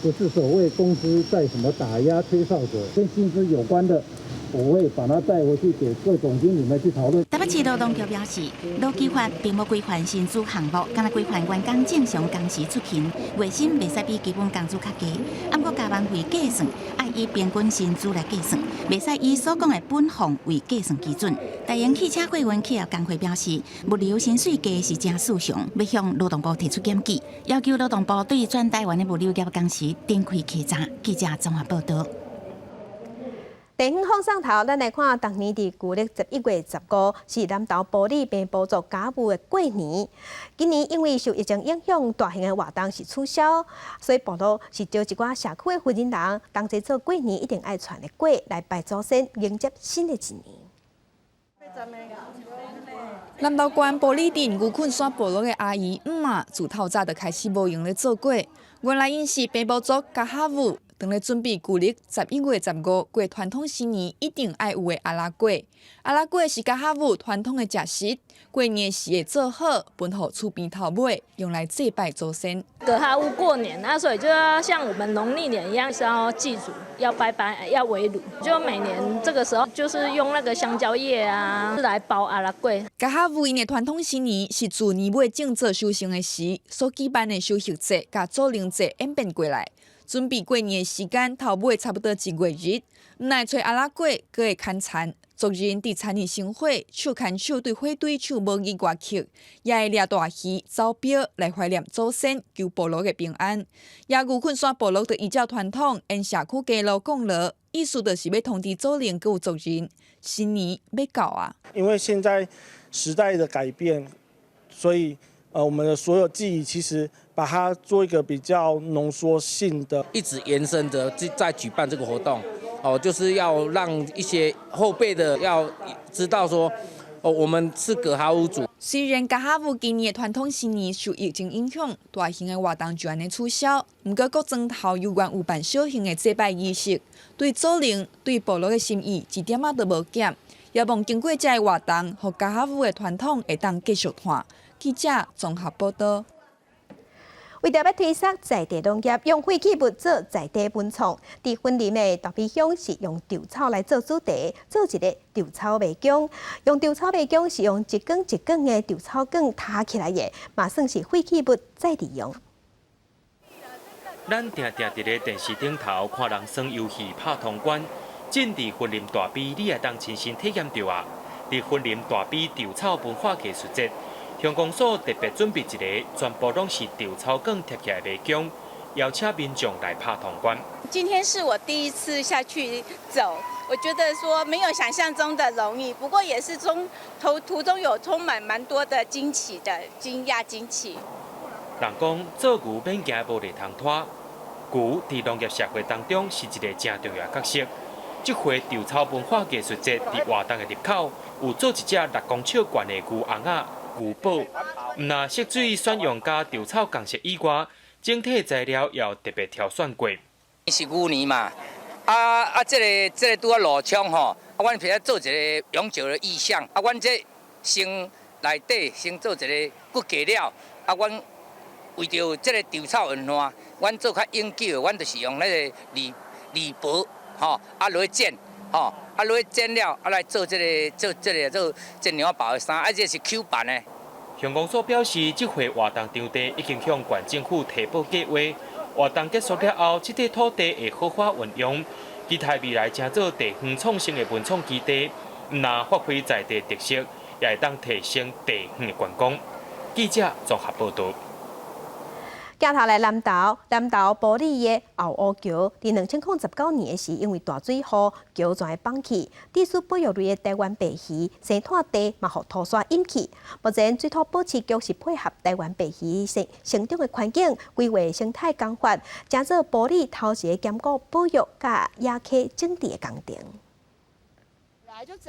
不是所謂公司在什麼打壓吹哨者，跟薪資有關的，我會把它帶回去給各總經理們去討論。台北市勞動局表示，勞基法並無規範薪資項目，干焦規範員工正常工時出勤，月薪袂使比基本工資較低。毋過加班費計算，愛以平均薪資來計算，袂使以所講的本俸為計算基準。大榮汽車貨運企業工會表示，物流薪水低是誠事常，欲向勞動部提出檢舉，要求勞動部對全台灣的物流業公司展開稽查。記者綜合報導。地方放送頭，咱來看，逐年佇舊曆11月15是南投埔里平埔族甲舞的過年。今年因為受疫情影響，大型的活動是取消，所以部落是召一寡社區的婦人人同齊做過年一定愛傳的粿來拜祖先，迎接新的一年。南投縣埔里鎮牛困山部落的阿姨姆媽，自透早就開始無閒咧做粿。原來𪜶是平埔族加哈舞，當咧準備舊曆11月15過傳統新年一定愛有的阿拉粿。阿拉粿是加哈舞傳統的食食，過年時會做好，分予厝邊頭尾，用來祭拜祖先。格哈巫過年，那所以就要像我們農曆年一樣，是要祭祖、要拜拜、要圍爐。就每年這個時候，就是用那個香蕉葉啊來包阿拉粿。加哈巫𪜶的傳統新年是自年尾種做收成的時所舉辦的收穫節，佮祖靈節演變過來。準備過年的時間頭尾差不多一月日，毋但揣阿拉粿，閣會牽田。族人佇田裡生火，手牽手對火堆唱母語歌曲，也會掠大魚、走標來懷念祖先，求部落的平安。也牛困山部落就依照傳統，沿社區街路降鑼，意思就是欲通知祖靈閣有族人，新年欲到啊！因為現在時代的改變，所以我們的所有記憶其實把它做一個比較濃縮性的，一直延伸着在舉辦這個活動。哦，就是要讓一些後輩的要知道說，哦，我們是格哈巫族。雖然加哈巫今年的傳統新年受疫情影響，大型的活動就按呢取消，毋過各莊頭猶原有辦小型的祭拜儀式，對祖靈、對部落的心意一點仔都無減。也望經過這个活動，予加哈巫的傳統會當繼續傳。記者綜合報導。為著欲推捒在地農業，用廢棄物做在地文創。佇雲林的大埤鄉是用稻草來做主題，做一个稻草迷宮。用稻草迷宮是用一根一根的稻草梗疊起來的，嘛算是廢棄物再利用。咱定定佇咧電視頂頭看人耍遊戲拍通關，這佇雲林大埤，你會當親身體驗著啊！佇雲林大埤稻草文化藝術節，鄉公所特別準備一个全部攏是稻草梗疊起來的迷宮，邀請民眾來拍通關。今天是我第一次下去走，我覺得說沒有想象中的容易，不過也是中途途中有充滿蠻多的驚奇的驚訝驚奇。人講做牛免驚無犁通拖，牛佇農業社會當中是一個誠重要角色。這回稻草文化藝術節佇活動的入口有做一隻6公尺懸的牛尪仔牛寶，毋若色水選用佮稻草仝色以外，整體材料也有特別挑選過。是牛年嘛，啊啊，這個拄仔路窗吼，啊，阮譬如做一個永久的意象，啊，阮這先內底先做一個骨架了，啊，阮為著這個稻草文化，阮做較永久，阮就是用那個籬籬箔。吼，啊落去剪，吼，啊落去剪了，啊來做這個做這個做這娘包的衫，啊這是 Q 版的。鄉公所表示，這回活動場地已經向縣政府提報計劃，活動結束了後，這塊土地會好好運用，期待未來成做地方創生的文創基地，毋但發揮在地特色，也會當提升地方的觀光。記者綜合報導。鏡頭來南投，南投埔里的後湖橋，佇2019年的時，因為大水雨，橋全崩去，地屬保育類的台灣白魚生態地嘛，予土沙淹去。目前水土保持局是配合台灣白魚生成長的環境，規劃生態工法，成做埔里頭一个兼顧保育佮野溪整治的工程。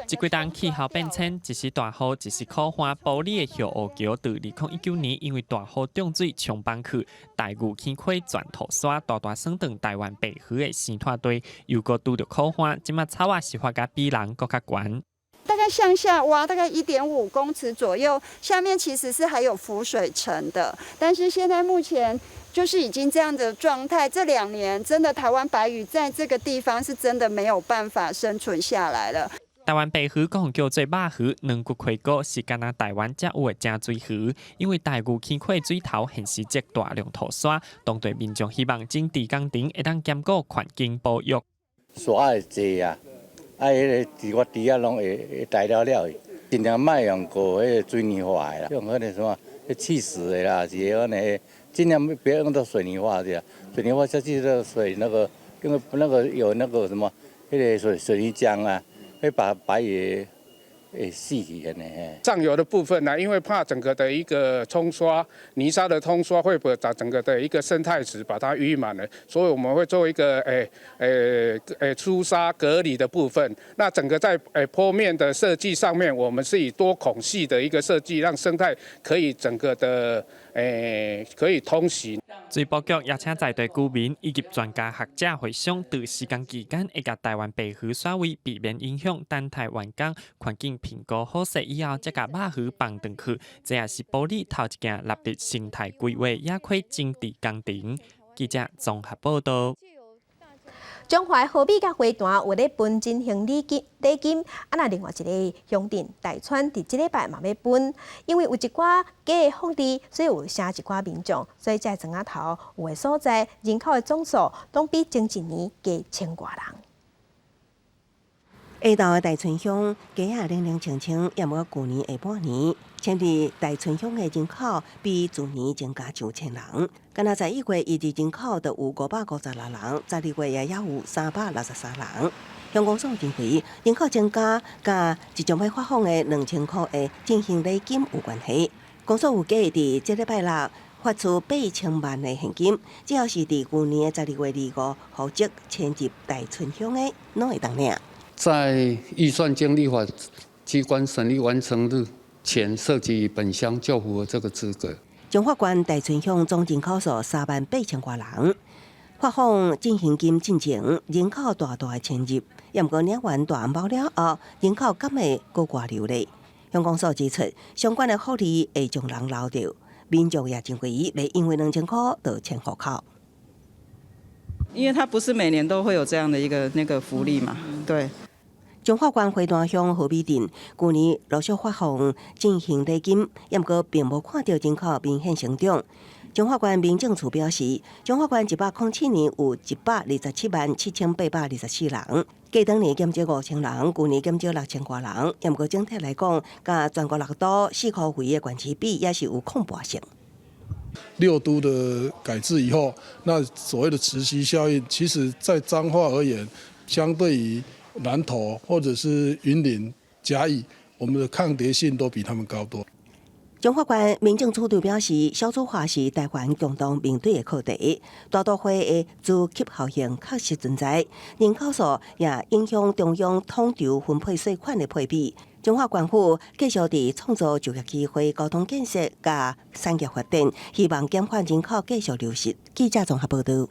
這幾冬氣候變遷，一時大雨，一時苦旱，埔里的後湖橋，佇2019年因為大雨漲水沖崩去，大牛坑溪全土沙，大大損斷台灣白魚的生態地，又閣拄著苦旱，這馬草仔是發甲比人閣較懸。大概向下挖大概1.5公尺左右，下面其實是還有浮水層的，但是現在目前就是已經這樣的狀態。這2年真的台灣白魚在這個地方是真的沒有辦法生存下來了。台灣白魚閣予叫做肉魚，軟骨溪膏是干焦台灣才有的正水魚。因為大牛坑溪水頭現時積大量土沙，當地民眾希望整治工程會當兼顧環境保育。沙會濟啊，啊，彼个植物池仔攏會會呆了了去，盡量莫用過彼个水泥化的啦，用彼个什麼砌石的啦，是按呢，盡量不要用到水泥化的，水泥化下去這個水那個，因為那個有那個什麼，彼个水水泥漿啊。會把白魚會死去的呢。上游的部分呢，因為怕整個的一個沖刷泥沙的沖刷會把整個的一個生態池把它淤滿了，所以我們會做一個出沙隔離的部分。那整個在坡面的設計上面，我們是以多孔隙的一個設計，讓生態可以整個的可以通行。水保局邀請在地居民以及專家學者會商，佇施工期間會共台灣白魚甩位，避免影響等待完工環境評估好勢以後，才共肉魚放轉去。這也是埔里頭一件納入生態規劃野溪整治工程。記者綜合報導。彰化和美佮花壇有咧分振興禮金，禮金啊，若另外一个鄉鎮大川佇這禮拜嘛欲分，因為有一寡假的福利，所以有寫一寡民眾，所以這個莊仔頭有的所在人口的總數攏比前一年加千外人。下晝的大村鄉街仔冷冷清清，猶無舊年下半年，遷入大村鄉的人口比去年增加上千人。干焦11月1日人口就有556人，12月也猶有363人。鄉公所認為人口增加佮即將欲發放的2000箍的振興禮金有關係。公所預計佇這禮拜六發出8000萬的現金，只要是佇舊年的12月25戶籍遷入大村鄉的，攏會當領。在預算經立法機關審議完成日前，設籍本鄉就符合這個資格。彰化縣大村鄉總人口數3萬8千外人，發放振興金進前，人口大大的遷入，猶毋過領完大紅包了後，人口敢會閣外流咧？鄉公所指出，相關的福利會將人留著，民眾也認為袂因為2000箍就遷戶口。因為他不是每年都會有這樣的一個那個福利嘛，對。彰化縣花壇鄉和美鎮，舊年陸續發放振興禮金，猶毋過並無看著人口明顯成長。彰化縣民政處表示，彰化縣107年有1,277,824人，過當年減少5000人，舊年減少6000外人。猶毋過整體來講，佮全國六都四箍圍的縣市比，也是有抗跋性。六都的改制以後，那所謂的磁吸效應，其實在彰化而言，相對於南投或者是雲林、嘉義，我們的抗跌性都比他們高多。彰化縣民政處長表示，少子化是台灣共同面對的課題，大都會的磁吸效應確實存在，人口數也影響中央統籌分配稅款的配比。彰化縣府繼續佇創造就業機會、交通建設佮產業發展，希望減緩人口繼續流失。記者綜合報道。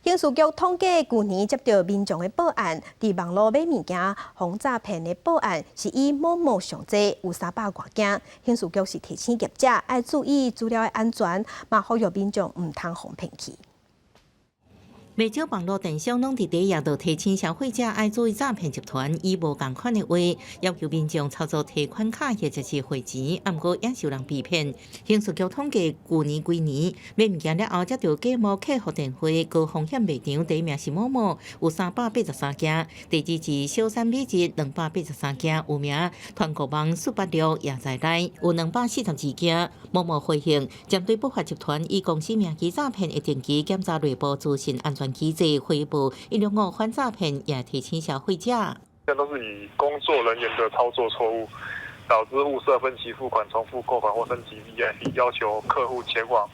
刑事局統計，舊年接到民眾的報案，佇網路買物件予詐騙的報案，是以某某上濟，有300外件。刑事局是提醒業者愛注意資料的安全，嘛呼籲民眾毋通予騙去。袂少網路電商攏佇第一頁就提醒消費者愛注意詐騙集團以無仝款的話要求民眾操作提款卡或者是匯錢，毋過也受人被騙。刑事局統計，舊年規年買物件了後接著假冒客服電話，高風險賣場第一名是某某，有383件；第二是小三美日283件，有名團購網486也在內，有242件。某某回應，針對不法集團以公司名義詐騙，會定期檢查內部資訊安全機制，回報165反詐騙，也提醒消費者。這都是以工作人員的操作錯誤，導致誤設分期付款、重複購款或升級 VIP，要求客戶前往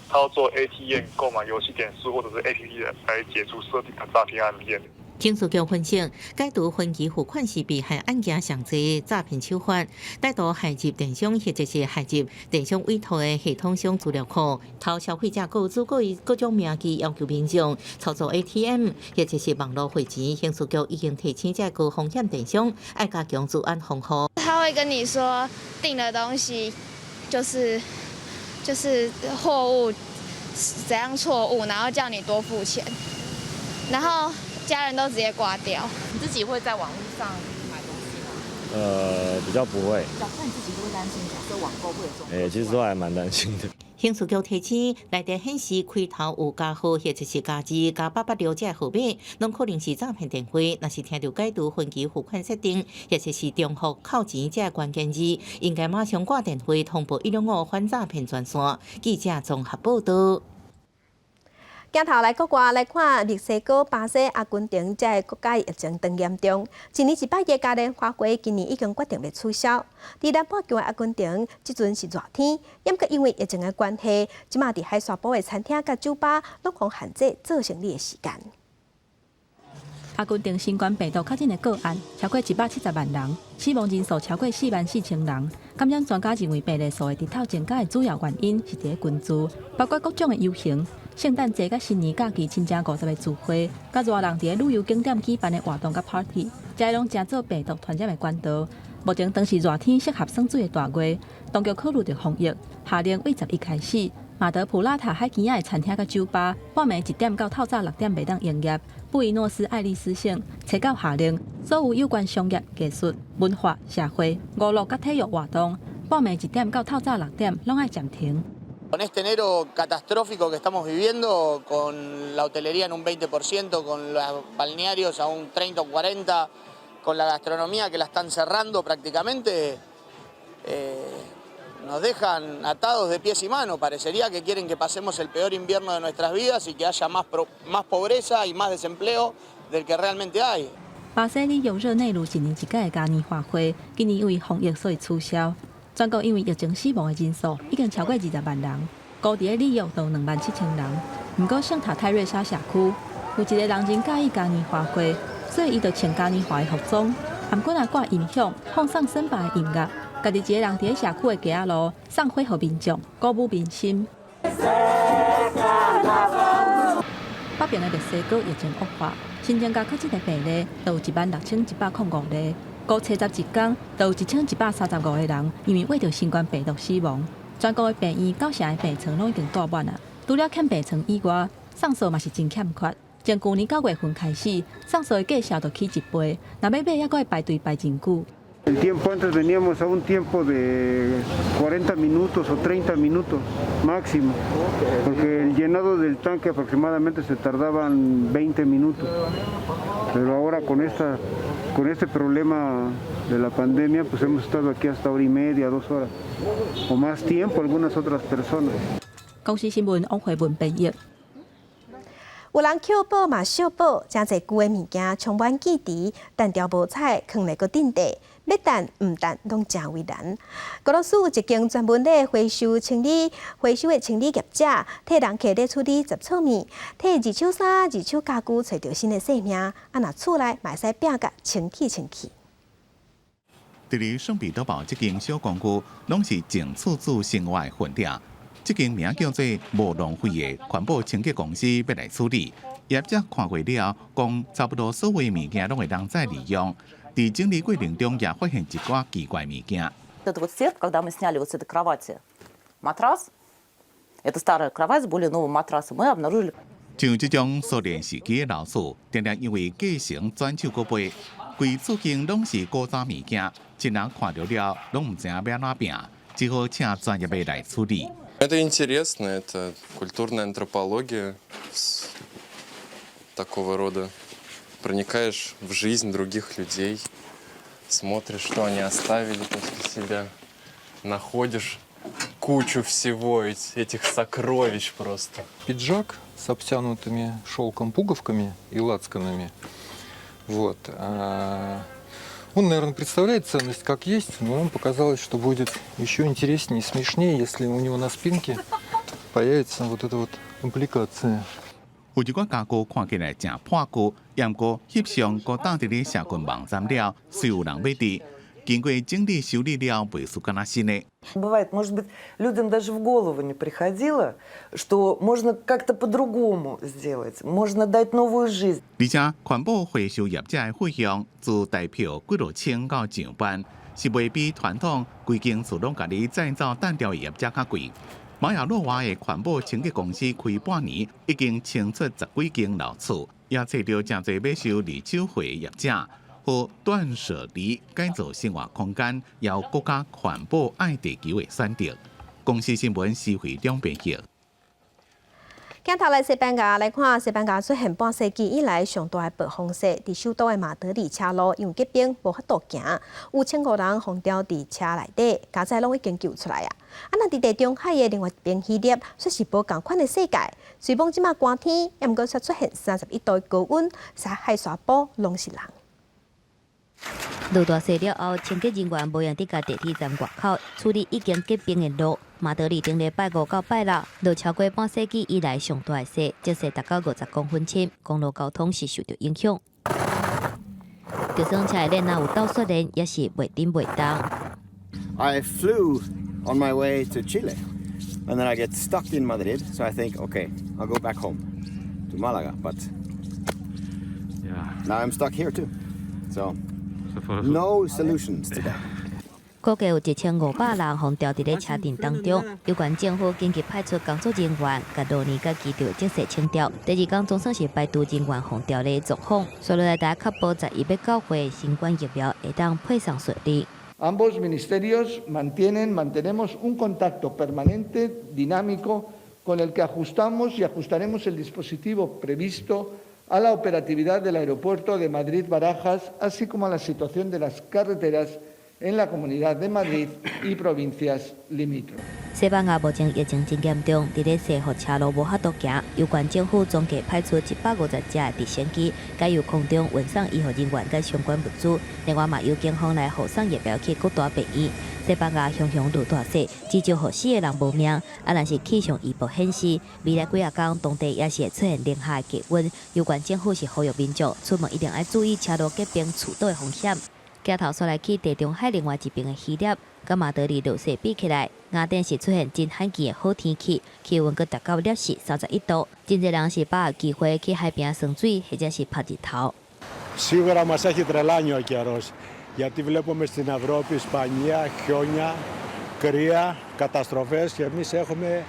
操作 ATM 購買遊戲點數或者是 APP 來解除設定的詐騙案件。刑事局分析，解除分期付款是被害案件上濟詐騙手法，歹徒骇入電商或者是骇入電商委託的系統商資料庫，偷消費者個資，閣以各種名義要求民眾操作 ATM 或者是網路匯錢。刑事局已經提醒這高風險電商愛加強資安防護。他會跟你說訂的東西就是貨物怎樣錯誤，然後叫你多付錢，然後。家人都直接掛掉。你自己會在網路上買東西嗎？比較不會。那你自己會不會擔心？假設網購會有這種？其實都還蠻擔心的。刑事局提醒，來電顯示開頭有加號或者是加字加886這號碼，攏可能是詐騙電話。若是聽著解除分期付款設定，或者是重複扣錢這關鍵字，應該馬上掛電話通報165反詐騙專線。記者綜合報道。鏡頭來國外來看，墨西哥、巴西、阿根廷這个國家疫情當嚴重，一年一擺的嘉年華會今年已經決定欲取消。佇南半球的阿根廷，這陣是熱天，毋過因為疫情的關係，這馬佇海沙埔的餐廳佮酒吧攏予限制做生理的時間。阿根廷新冠病毒確診的個案超過170萬人，死亡人數超過4萬4千人。感染專家認為，病例數會直透增加的主要原因是佇咧群聚，包括各種的遊行、聖誕節佮新年假期親情50個聚會，佮熱人佇咧旅遊景點舉辦的活動佮 party，這攏成做病毒傳染的管道。目前當是熱天適合耍水的大月，當局考慮著防疫，下令對11開始，馬德普拉塔海邊仔的餐廳佮酒吧，半暝1點到透早6點袂當營業。布宜諾斯艾利斯省冊九下令，所有有關商業、藝術、文化、社會、娛樂佮體育活動，半暝1點到透早6點攏愛暫停。 Con este enero catastrófico que estamos viviendo, con la hotelería en un 20%, con los balnearios a un 30 o 40%, con la gastronomía que la están cerrando prácticamente, nos dejan atados de pies y manos. Parecería que quieren que pasemos el peor invierno de nuestras vidas y que haya más pobreza y más desempleo del que realmente hay. 巴西里約熱內盧一年一屆的嘉年華會，今年因為防疫所以取消。全國因為疫情死亡的人數已經超過20萬人，孤佇咧里約就2萬7千人。毋過聖塔泰瑞莎社區有一個人真佮意嘉年華會，所以伊就穿嘉年華的服裝，毋過若掛音響放送森巴的音樂，家己一個人佇咧社區的街仔路送花予民眾，鼓舞民心。北邊的墨西哥疫情惡化，新增加確診的病例都有16,105例，過31天就有1135個人因為患著新冠病毒死亡。全國的病院九成的病床攏已經蹛滿啊！除了欠病床以外，送素嘛是真欠缺。從舊年9月份開始，送素的價數就起一倍，若欲買猶閣愛排隊排真久。 El tiempo antes veníamos a un tiempo de 40 minutos o 30 minutos máximo, porque el llenado del tanque aproximadamente se tardaban 20 minutos, pero ahora con esta Con este problema de la pandemia, pues hemos estado aquí hasta hora y media, 2 horas, o más tiempo algunas otras personas. 公視新聞王慧文編譯。有人抾寶嘛惜寶，誠濟舊的物件充滿記憶，單調無彩，囥咧閣鎮地，欲擲毋擲攏誠為難。俄羅斯有一間專門咧回收清理回收的清理業者，替人客咧處理雜草物，替二手衫、二手家具揣著新的生命。啊，若厝內嘛會使拼共清氣清氣。佇咧聖彼得堡這間小公寓，攏是前厝主生活的痕跡。這間名叫做無浪費的環保清潔公司欲來處理，業者看過了，講差不多所有物件攏會當再利用。佇整理過程中，也發現一寡奇怪物件。 Это вот серп, когда мы сняли вот с этой кровати матрас, это старая кровать с более новым матрасом, мы обнаружили. 像這種蘇聯時期的老厝，定定因為繼承轉手閣賣，規厝間攏是古早物件，一人看著了，攏毋知影欲按怎拚，只好請專業的來處理。 Это интересно, это культурная антропология такого рода. Проникаешь в жизнь других людей, смотришь, что они оставили после себя, находишь кучу всего этих сокровищ просто. Пиджак с обтянутыми шелком пуговками и лацканами. Вот. Он, наверное, представляет ценность как есть, но нам показалось, что будет еще интереснее и смешнее, если у него на спинке появится вот эта вот аппликация. 有一寡家具看起來誠破舊，毋過翕相閣貼佇咧社群網站了，雖有人欲佇。經過整理修理了，袂輸敢若新的。 Бывает, может быть, людям даже в голову не приходило, что можно как-то по-другому сделать, можно дать новую жизнь. 而且環保回收業者的費用，自台票幾落千到上萬，是袂比傳統規間厝攏共你再造單調的業者較貴。馬亞洛娃的環保清潔公司開半年，已經清出十幾間老厝，也揣著誠濟欲收二手貨的業者，予斷捨離改造生活空間，也有閣較環保愛地球的選擇。公視新聞施惠中編譯。鏡頭來西班牙來看，西班牙出現半世紀以來上大的暴風雪，佇首都的馬德里車路因為結冰無法度行，有1500人予牢佇車內底，佳哉攏已經救出來啊！啊，若佇地中海的另外一邊希臘，卻是無仝款的世界。雖罔這馬寒天，毋過卻出現31度的高溫，海沙埔攏是人。落大雪了後，清潔人員無閒佇共地鐵站外口處理已經結冰的路。馬德里頂禮拜五到拜六，落超過半世紀以來上大的雪，積雪達到50公分深，公路交通是受著影響。就算車的鏈仔有鬥雪鏈，也是袂振袂動。 I flew on my way to Chile, and then I get stuck in Madrid. So I think, okay, I'll go back home to Malaga. But now I'm stuck here too. So no solutions today. 估計有1500人予牢佇咧車陣當中，有關政府緊急派出工作人員，共路面佮機場的積雪清掉。第二工總算是排除人員予牢的狀況，所以來台確保11月9號新冠疫苗會當配送順利。 Ambos ministerios mantienen, mantenemos un contacto permanente, dinámico, con el que ajustamos y ajustaremos el dispositivo previsto a la operatividad del aeropuerto de Madrid-Barajas, así como a la situación de las carreteras en la Comunidad de Madrid y provincias limítrofes. 西班牙目前疫情真嚴重，佇咧雪予車路無法度行，有關政府總計派出150架直升機，改由空中運送醫護人員佮相關物資。另外嘛，由警方來護送疫苗去各大病院。西班牙常常落大雪，至少予四個人無命。啊，若是氣象預報顯示，未來幾仔工當地也是會出現零下的低溫。有關政府是呼籲民眾出門一定愛注意車路結冰、厝倒的風險。鏡頭煞來去地中海另外一邊的希臘，佮馬德里落雪比起來，雅典是出現真罕見的好天氣，氣溫閣達到攝氏31度，真濟人是把握機會去海邊耍水，或者是曬日頭。 Σίγουρα μας έχει τρελάνει ο καιρός, γιατί βλέπουμε στην Ευρώπη, Ισπανία, χιόνια, κρύα, καταστροφές και εμείς έχουμε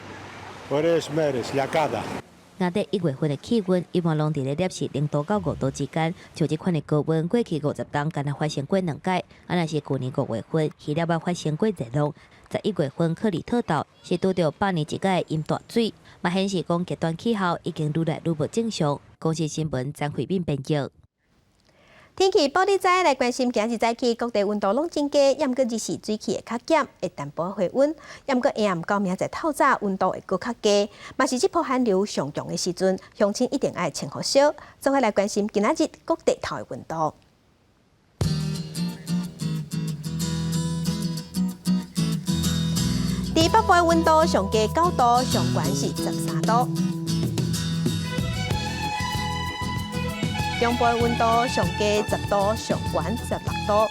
ωραίες μέρες, λιακάδα. 雅典1月份的氣溫一般攏佇咧攝氏0度到5度之間，像這款的高溫，過去50冬敢若發生過兩擺。啊，若是舊年5月份，希臘捌發生過熱浪；11月份克里特島是拄著100年一擺的淹大水，嘛顯示講極端氣候已經愈來愈無正常。公視新聞張惠敏編譯。天氣報你知，來關心今日早起各地溫度攏真低，猶毋過日時水氣會較減，會淡薄回溫。猶毋過下暗到明仔載透早溫度會閣較低，嘛是這波寒流上強的時陣，鄉親一定愛穿予少。做伙來關心今仔日各地頭的溫度。佇北部的溫度上低9度，上懸是13度。中部的溫度上低10度，上懸16度。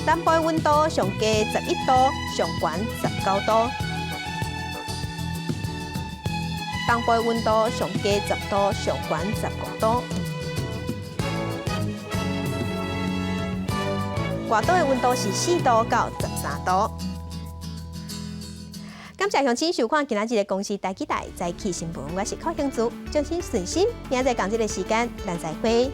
南部的溫度上低11度，上懸19度。東部的溫度上低10度，上懸15度。外島的溫度是4度到13度。感謝鄉親收看今仔日的公視台語台早起新聞，我是寇興珠，掌聲順心，明仔載仝這个時間，咱再會。